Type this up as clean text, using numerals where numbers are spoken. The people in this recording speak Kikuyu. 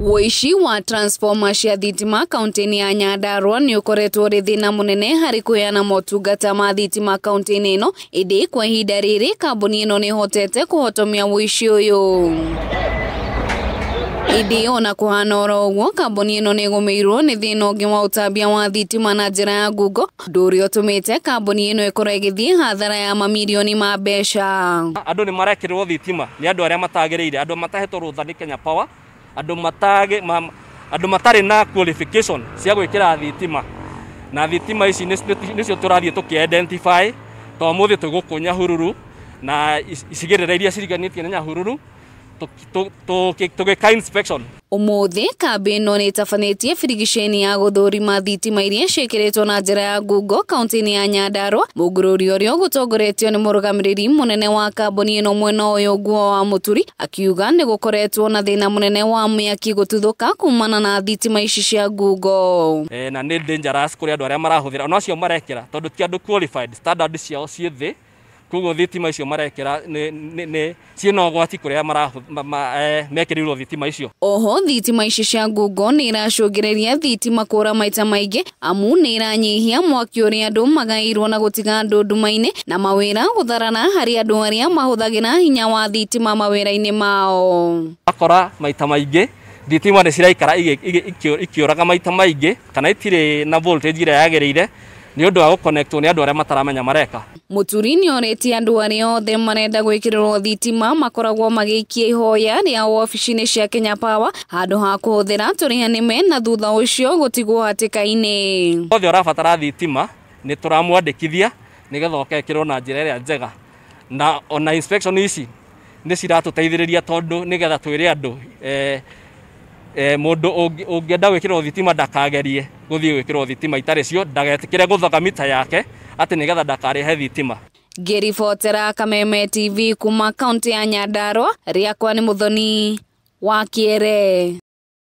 Ũici wa transformer cia thitima kaunti-inĩ ya Nyandarua nĩ ũkoretwo ũrĩ thĩna mũnene harĩ kũheana motungata ma thitima kaunti-inĩ ĩno, ĩndĩ kwa ihinda rĩrĩ kambuni ĩno nĩ ĩhotete kũhotomia ũici ũyũ. Ĩndĩ ona kũhana oro ũguo, kambuni ĩno nĩ ĩgũmĩirwo nĩ thĩna ũngĩ wa ũtambia wa thitima na njĩra ya ngungo, ũndũ ũrĩa ũtũmĩte kambuni ĩno ĩkorwo ĩgĩthiĩ hathara ya mamirioni ma mbeca. Andũ nĩ marekĩrĩrwo thitima nĩ andũ arĩa matagĩrĩire, andũ matahetwo rũtha nĩ Kenya Power, andũ matarĩ na qualification cia gwĩkĩra thitima, na thitima ici nĩcio tũrathiĩ tũkĩ identify to ũmũthĩ twĩ gũkũ Nyahururu na icigĩrĩra iria ciriganĩtie na Nyahururu tũgĩka inspection. Ũmũthĩ kambĩ ĩno nĩ ĩtabanĩtie birigiceni ya gũthũrima thitima iria ciĩkĩrĩtwo na njĩra ya ngungo kaunti-inĩ ya Nyandarua, mũngũrũri ũrĩa ũgũtongoretio nĩ mũrũgamĩrĩri mũnene wa kambuni ĩno mwena ũyũ Nguo wa Mũturi, akiuga nĩ gũkoretwo na thĩna mũnene wa mĩaki gũtuthũka kumana na thitima ici cia ngungo. Na nĩ dangerous kũrĩ andũ arĩa marahũthĩra ona acio marekĩra, tondũ ti andũ qualified, standard ciao ciĩ thĩ, koguo thitima icio marekĩra nĩ ciĩna ũgwati kũrĩa mekĩrĩirwo thitima icio. Oho thitima ici cia ngungo nĩ iracũngĩrĩria thitima kũra maita maingĩ, amu nĩ iranyihia mwaki ũrĩa andũ magaĩirwo na gũtiga andũ nduma-inĩ na mawĩra gũtharana harĩ andũ arĩa mahũthagĩra hinya wa thitima mawĩra-inĩ mao. Akora maita maingĩ thitima nĩ ciraikara ikĩũraga maita maingĩ kana itirĩ na voltage ĩrĩa yagĩrĩire nĩ ũndũ wa gũconnectwo nĩ andũ arĩa mataramenya mareka. Mũturi nĩ orĩtie andũ arĩa othe marenda gwĩkĩrĩrwo thitima makoragwo magĩikia ihoya rĩa wabici-inĩ cia Kenya Power handũ ha kũhũthĩra tũrĩhanĩme na thutha ũcio gũtigwo hatĩka-inĩ. Othe ũrabatara thitima nĩ tũramwandĩkithia nĩgetha ũkekĩrwo na njĩra ĩrĩa njega, na ona inspection ici nĩ ciratũteithĩrĩria tondũ nĩgetha twĩre andũ mũndũ ũngĩenda gwĩkĩrwo thitima ndakagerie gũthiĩ gwĩkĩrwo thitima itarĩ cio, ndagetĩkĩre gũthoga mita yake atĩ nĩgetha ndakarĩhe thitima. Ngĩribotera Kameme TV kuma kaunti ya Nyandarua, rĩakwa nĩ Mũthoni wa Kĩere.